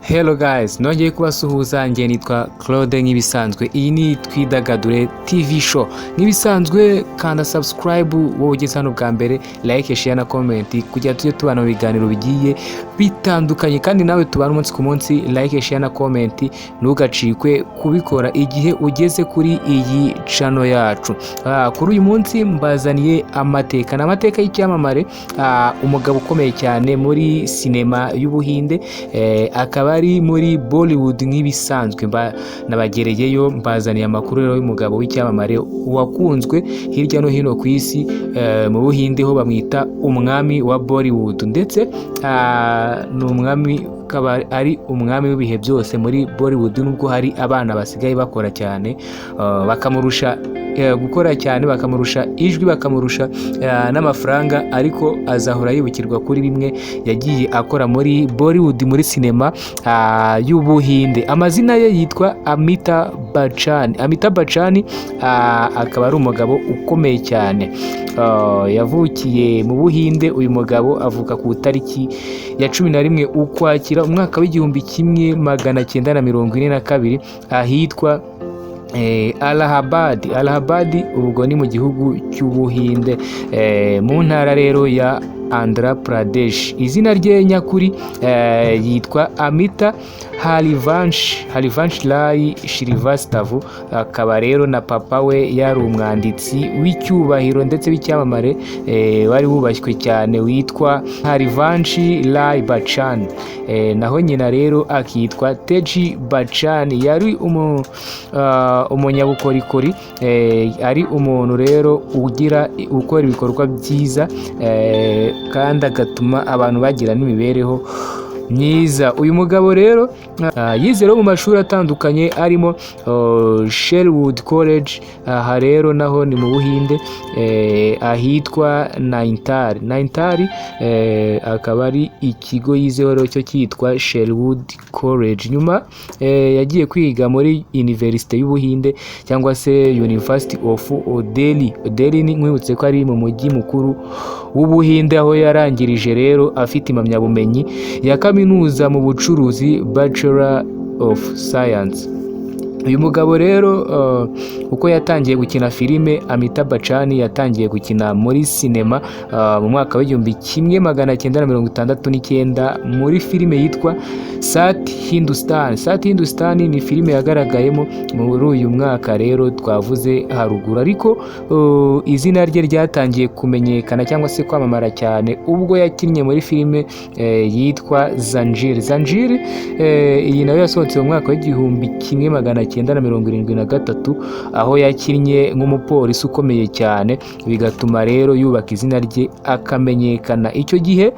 Hello guys, nongeye kubasuhuza. Njye nitwa Claude nk'ibisanzwe. Iyi ni Twidagadure TV Show. Nk'ibisanzwe, kanda subscribe wowe ugeze hano bwa mbere, like, share na comment kugira tujye tubana mu biganiro bigiye bitandukanye, kandi nawe tubana umunsi ku munsi. Like, share na comment, ntugacikwe kubikora igihe ugeze kuri iyi channel yacu. Kuri uyu munsi mbazaniye amateka, ni amateka y'icyamamare, umugabo ukomeye cyane muri sinema y'Ubuhinde, akaba ari muri Bollywood. Nk'ibisanzwe nabagereyeyo, mbazaniye amakuru rero y'umugabo w'icyamamare wakunzwe hirya no hino ku isi. Mu Buhinde ho bamwita umwami wa Bollywood, ndetse ni umwami, akaba ari umwami w'ibihe byose muri Bollywood, nubwo hari abana basigaye bakora cyane, bakamurusha gukora cyane, bakamurusha ijwi, bakamurusha n'amafaranga, ariko azahora yibukirwa kuri bimwe yagiye akora muri Bollywood, muri sinema y'Ubuhinde. Amazina ye yitwa Amitabh Bachchan. Amitabh Bachchan akaba ari umugabo ukomeye cyane. Yavukiye mu Buhinde. Uyu mugabo avuka ku itariki ya 11 Ukwakira, umwaka w'1942, ahitwa Allahabad. Allahabad ubwo ni mu gihugu cy'Ubuhinde, mu ntara rero ya Andhra Pradesh. Izina rye nyakuri yitwa Amita Harivansh Rai Srivastav. Akaba rero na papa we yari umwanditsi w'icyubahiro ndetse w'icyamamare, wari wubashywe cyane, witwa Harivansh Rai Bachchan. Naho nyina rero akitwa Teji Bachchan. Yari umunyabukorikori, ari umuntu rero ugira ukora ibikorwa byiza, kandi agatuma abantu bagira n'imibereho myiza. Uyu mugabo rero yize rero mu mashuri atandukanye arimo Sherwood College. Aha rero naho ni mu Buhinde, ahitwa Nainital. Nainital akaba ari ikigo yizeho rero cyo cyitwa Sherwood College. Nyuma yagiye kwiga muri Université y'Ubuhinde cyangwa se University of Delhi. Delhi ni nkwibutse ko ari mu mujyi mukuru w'Ubuhinde, aho yarangirije rero afite impamyabumenyi ya kaminuza mu bucuruzi, Bachelor of Science. Uyu mugabo rero, uko yatangiye gukina filime, Amitabh Bachchan yatangiye gukina muri sinema mu mwaka w'1969 muri filime yitwa Sat Hindustan. Sat Hindustan ni filime yagaragayemo muri uyu mwaka rero twavuze haruguru, ariko izina rye ryatangiye kumenyekana cyangwa se kwamamara cyane ubwo yakinnye muri filime yitwa Zanjir. Zanjir iyi nayo yasohotse mu mwaka w'1973, aho yakinnye nk'umupolisi ukomeye cyane, bigatuma rero yubaka izina rye akamenyekana. Icyo gihe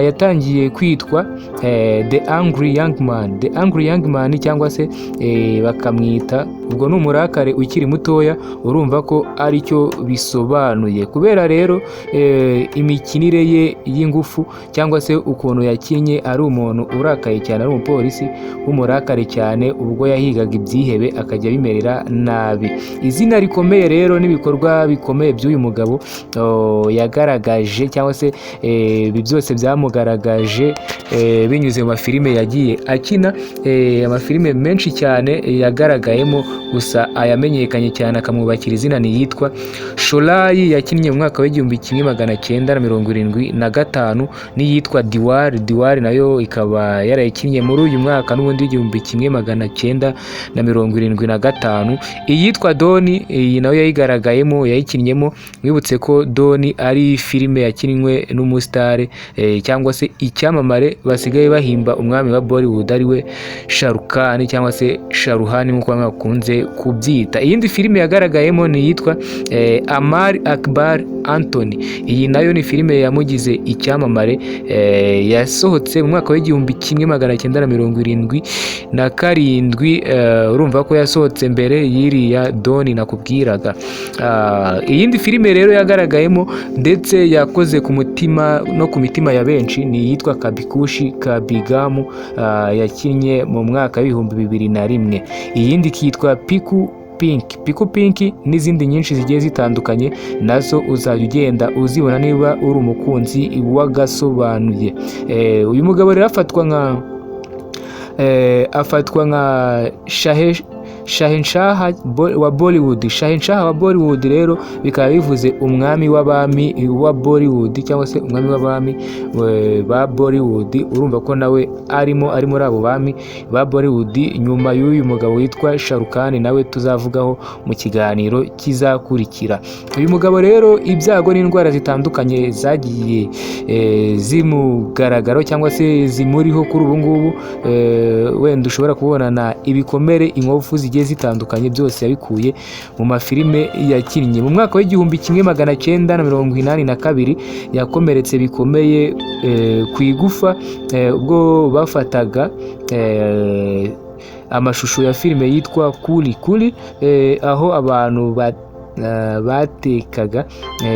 yatangiye kwitwa The Angry Young Man, The Angry Young Man, cyangwa se bakamwita ubwo ni umurakare ukiri mutoya. Urumva ko aricyo bisobanuye, kubera rero imikinire ye y'ingufu cyangwa se ukuntu yakinnye ari umuntu urakaye cyane, ari umupolisi w'umurakare cyane, ubwo yahigaga ibyihebe akajya abimerera nabi. Izina rikomeye rero n'ibikorwa bikomeye by'uyu mugabo, yagaragaje cyangwa se ibi byose byamugaragaje binyuze mu mafilime yagiye akina, amafilime menshi cyane yagaragayemo. Gusa ayamenyekanye cyane akamwubakira izina ni yitwa Sholay yakinnye mu mwaka w'1975, n'iyitwa Deewaar. Deewaar nayo ikaba yarayikinnye muri uyu mwaka n'ubundi w'1975. Iyitwa Don, iyi nayo yayigaragayemo, yayikinnyemo. Mwibutse ko Don ari filime yakinnywe n'umusitari, cyangwa se icyamamare basigaye bahimba umwami wa Bollywood, ariwe Shah Rukh Khan cyangwa se Sharuhani nk'uko bamwe bakunze kubyita. Iyindi filime yagaragayemo ni iyitwa Amar Akbar Anthony. Iyi nayo ni filime yamugize icyamamare, yasohotse mu mwaka w'1977. Urumva ko yasohotse mbere y'iriya Don nakubwiraga. Iyindi filime rero yagaragayemo ndetse yakoze ku mutima no ku mitima ya benshi ni iyitwa Kabhi Khushi Kabhie Gham, yakinnye mu mwaka w'2001. Iyindi ikitwa Piku Pink, Piku Pink, n'izindi nyinshi zigiye zitandukanye, nazo uzajya ugenda uzibona niba uri umukunzi w'agasobanuye. Uyu mugabo rero afatwa nka Afatwa nka Shahenshaha wa Bollywood. Shahenshaha wa Bollywood rero bikaba bivuze umwami w'abami wa Bollywood, cyangwa se umwami w'abami ba Bollywood. Urumva ko nawe arimo, ari muri abo bami ba Bollywood, nyuma y'uyu mugabo witwa Shah Rukh Khan, nawe tuzavugaho mu kiganiro kizakurikira. Uyu mugabo rero, ibyago n'indwara zitandukanye zagiye zimugaragaraho cyangwa se zimuriho kuri ubu ngubu, wenda ushobora kubonana ibikomere, inkovu zigiye zitandukanye, byose yabikuye mu mafilime yakinnye. Mu mwaka wa 1982 yakomeretse bikomeye ku igufa, ubwo bafataga amashusho ya filime yitwa Coolie Coolie, aho abantu batekaga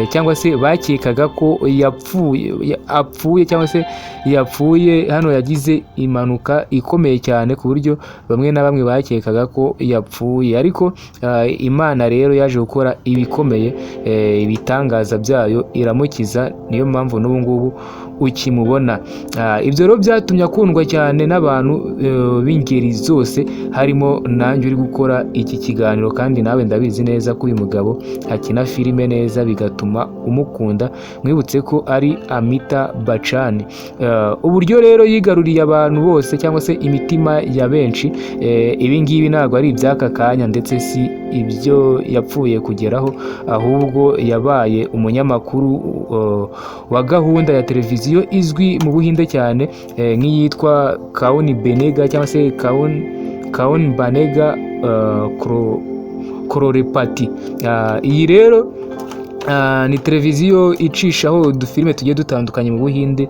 cyangwa se bakekaga ko yapfuye, apfuye cyangwa se yapfuye. Hano yagize impanuka ikomeye cyane ku buryo bamwe na bamwe bakekaga ko yapfuye, ariko Imana rero yaje gukora ibikomeye, ibitangaza byayo, iramukiza. Niyo mpamvu n'ubu ngubu ukimubona. Ibyo rero byatumye akundwa cyane n'abantu b'ingeri zose, harimo nanjye uri gukora iki kiganiro. Kandi nawe ndabizi neza ko uyu mugabo akina filime neza, bigatuma umukunda. Mwibutse ko ari Amitabh Bachchan. Uburyo rero yigaruriye abantu bose cyangwa se imitima ya benshi, ibi ngibi ntabwo ari iby'aka kanya, ndetse si ibyo yapfuye kugeraho, ahubwo yabaye umunyamakuru wa gahunda ya televiziyo izwi mu Buhinde cyane, nk'iyitwa Kaun Banega cyangwa se Kaun Banega Crorepati. Iyi rero ni televiziyo icishaho udufilime tugiye dutandukanye mu Buhinde,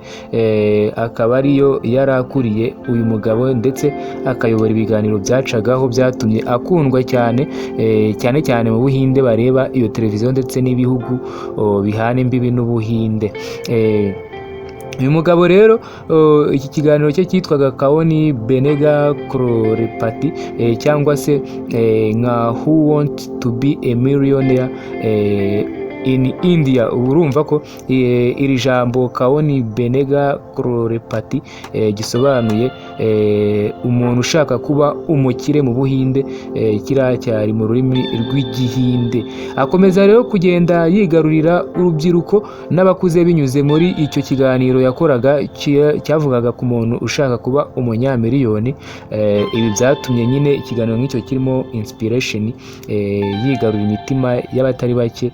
akaba ariyo yari akuriye uyu mugabo, ndetse akayobora ibiganiro byacagaho. Byatumye akundwa cyane, cyane cyane mu Buhinde bareba iyo televiziyo, ndetse n'ibihugu bihana imbibi n'Ubuhinde. Uyu mugabo rero, iki kiganiro cye cyitwaga Kaun Banega Crorepati, cyangwa se nka Who Want to Be a Millionaire in India. Ubu urumva ko iri jambo Kaun Banega Crorepati gisobanuye umuntu ushaka kuba umukire mu Buhinde. Kiriya cyari mu rurimi rw'Igihinde. Akomeza rero kugenda yigarurira urubyiruko n'abakuze binyuze muri icyo kiganiro yakoraga cyavugaga ku muntu ushaka kuba umunyamiliyoni. Ibi byatumye nyine ikiganiro nk'icyo kirimo inspiration, yigarurira imitima y'abatari bake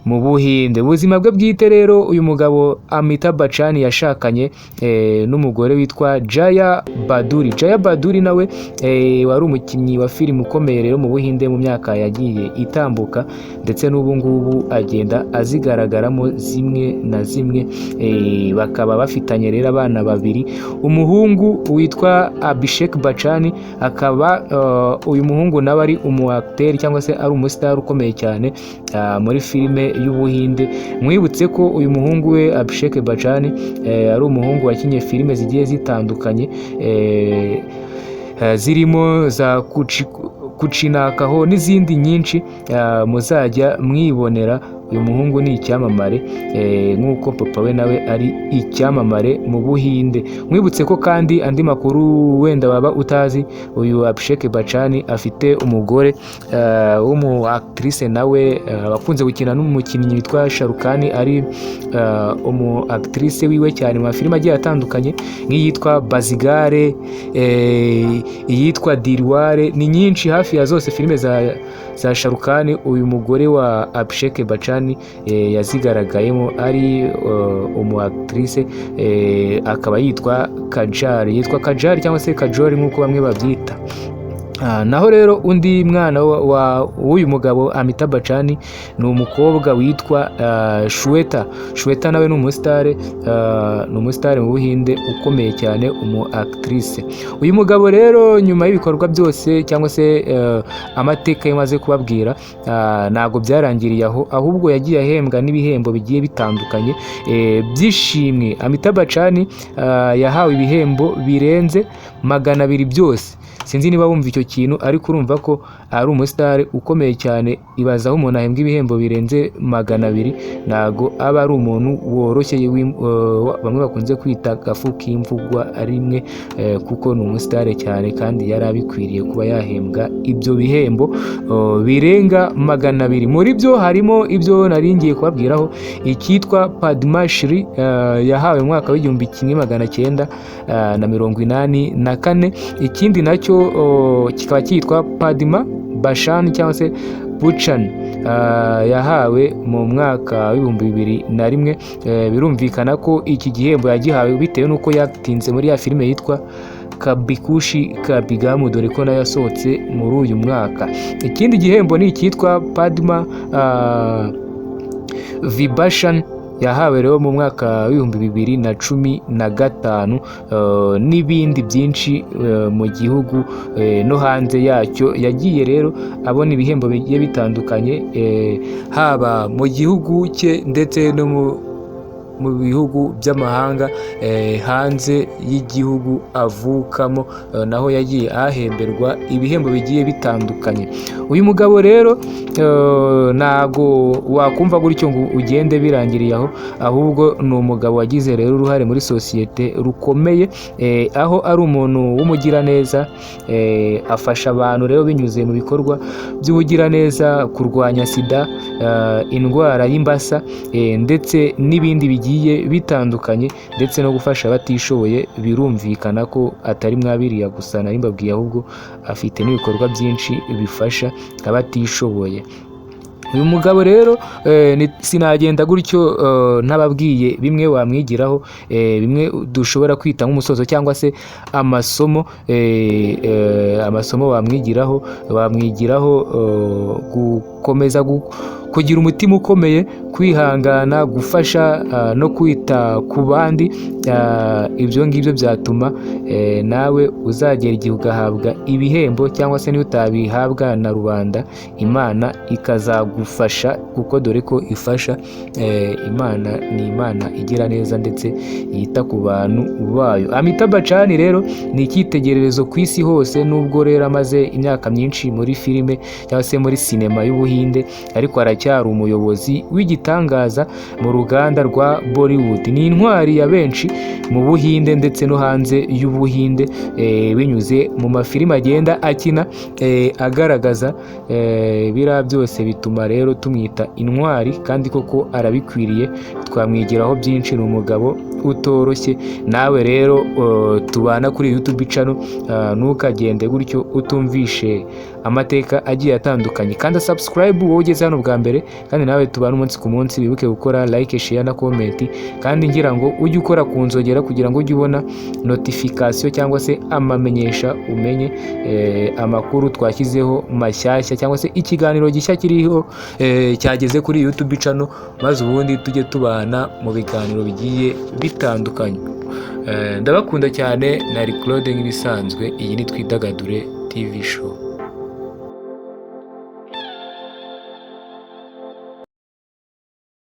mu Buhinde. Ubuzima bwe bwite rero, uyu mugabo Amitabh Bachchan yashakanye n'umugore witwa Jaya Bhaduri. Jaya Bhaduri nawe wari umukinnyi wa filime ukomeye rero mu Buhinde mu myaka yagiye itambuka, ndetse n'ubu ngubu agenda azigaragaramo zimwe na zimwe. Bakaba bafitanye rero abana babiri, umuhungu witwa Abhishek Bachchan, akaba uyu muhungu nawe ari umu acteur cyangwa se ari umustar ukomeye cyane muri filime y'Ubuhinde. Mwibutse ko uyu muhungu we Abhishek Bachchan ari umuhungu wakinnye filime zigiye zitandukanye, zirimo za Kuchinakaho n'izindi nyinshi muzajya mwibonera. Uyu muhungu ni icyamamare, nk'uko papa we nawe ari icyamamare mu Buhinde. Mwibutse ko kandi andi makuru wenda waba utazi, uyu Abhishek Bachchan afite umugore w'umu actrice nawe, wakunze gukina n'umukinnyi witwa Shah Rukh Khan, ari umu actrice wiwe cyane mu mafilime agiye atandukanye, nk'iyitwa Baazigar, iyitwa Dilwale, ni nyinshi, hafi ya zose filime za Shah Rukh Khan uyu mugore wa Abhishek Bachchan yazigaragayemo ari umu actrice, akaba yitwa Kajal, yitwa Kajal cyangwa se Kajol nk'uko bamwe babyita. Naho rero undi mwana w'uyu mugabo Amitabh Bachchan ni umukobwa witwa Shweta. Shweta nawe ni umusitare, ni umusitare mu Buhinde ukomeye cyane, umu actrice. Uyu mugabo rero, nyuma y'ibikorwa byose cyangwa se amateka yamaze kubabwira, ntabwo byarangiriye aho, ahubwo yagiye ahembwa n'ibihembo bigiye bitandukanye by'ishimwe. Amitabh Bachchan yahawe ibihembo birenze 200 byose. Sinzi niba wumva icyo kintu. kintu, ariko urumva ko ari umusitari ukomeye cyane. Ibaza aho umuntu ahembwa ibihembo birenze 200, ntago aba ari umuntu woroshye, bamwe bakunze kwita gafu k'imvugwa rimwe, kuko ni umusitari cyane kandi yari abikwiriye kuba yahembwa ibyo bihembo birenga 200. Muri byo harimo ibyo nari ngiye kubabwiraho, icyitwa Padma Shri yahawe mu mwaka w'1984. Ikindi nacyo kikaba cyitwa Padma Bhashan cyangwa se Bhushan, yahawe mu mwaka w'2001. Birumvikana ko iki gihembo yagihawe bitewe n'uko yatinze muri ya filime yitwa Kabhi Khushi Kabhie Gham, dore ko nayo yasohotse muri uyu mwaka. Ikindi gihembo ni icyitwa Padma Vibhushan, yahawe rero mu mwaka w'2015, n'ibindi byinshi mu gihugu no hanze yacyo. Yagiye rero abona ibihembo bigiye bitandukanye, haba mu gihugu cye ndetse no mu bihugu by'amahanga, hanze y'igihugu avukamo, naho yagiye ahemberwa ibihembo bigiye bitandukanye. Uyu mugabo rero ntago wakumva gutyo ngo ugende birangiriye aho, ahubwo ni umugabo wagize rero uruhare muri sosiyete rukomeye, aho ari umuntu w'umugiraneza, afasha abantu rero binyuze mu bikorwa by'ubugiraneza, kurwanya sida, indwara y'imbasa, ndetse n'ibindi bigiye bitandukanye, ndetse no gufasha abatishoboye. Birumvikana ko atari mwabiriya gusa nari mbabwiye, ahubwo afite n'ibikorwa byinshi bifasha abatishoboye. Uyu mugabo rero sinagenda gutyo ntababwiye bimwe wamwigiraho, bimwe dushobora kwita nk'umusozo cyangwa se amasomo, amasomo wamwigiraho gukomeza kugira umutima ukomeye, kwihangana, gufasha no kwita ku bandi. Ibyo ngibyo byatuma nawe uzagera igihe ugahabwa ibihembo, cyangwa se niba utabihabwa na rubanda, Imana ikazagufasha, kuko dore ko ifasha. Imana ni Imana igira neza ndetse yita ku bantu bayo. Amitabh Bachchan rero ni icyitegererezo ku isi hose. Nubwo rero amaze imyaka myinshi muri filime cyangwa se muri sinema y'Ubuhinde, ariko aracyari umuyobozi w'igitangaza mu ruganda rwa Bollywood. Ni intwari ya benshi mu Buhinde ndetse no hanze y'Ubuhinde, binyuze mu mafilime agenda akina, agaragaza biriya byose bituma rero tumwita intwari, kandi koko arabikwiriye, twamwigiraho byinshi, ni umugabo utoroshye. Nawe rero tubana kuri YouTube channel, ntukagende gutyo utumvishe amateka agiye atandukanye. Kandi subscribe wowe ugeze hano bwa mbere, kandi nawe tubana umunsi ku munsi, wibuke gukora like, share na comment, kandi ngira ngo ujye ukora ku nzogera kugira ngo ujye ubona notification cyangwa se amamenyesha, umenye amakuru twashyizeho mashyashya cyangwa se ikiganiro gishya kiriho, cyageze kuri YouTube channel, maze ubundi tujye tubana mu biganiro bigiye bitandukanye. Ndabakunda cyane, nari Claude nk'ibisanzwe, iyi ni Twidagadure TV Show.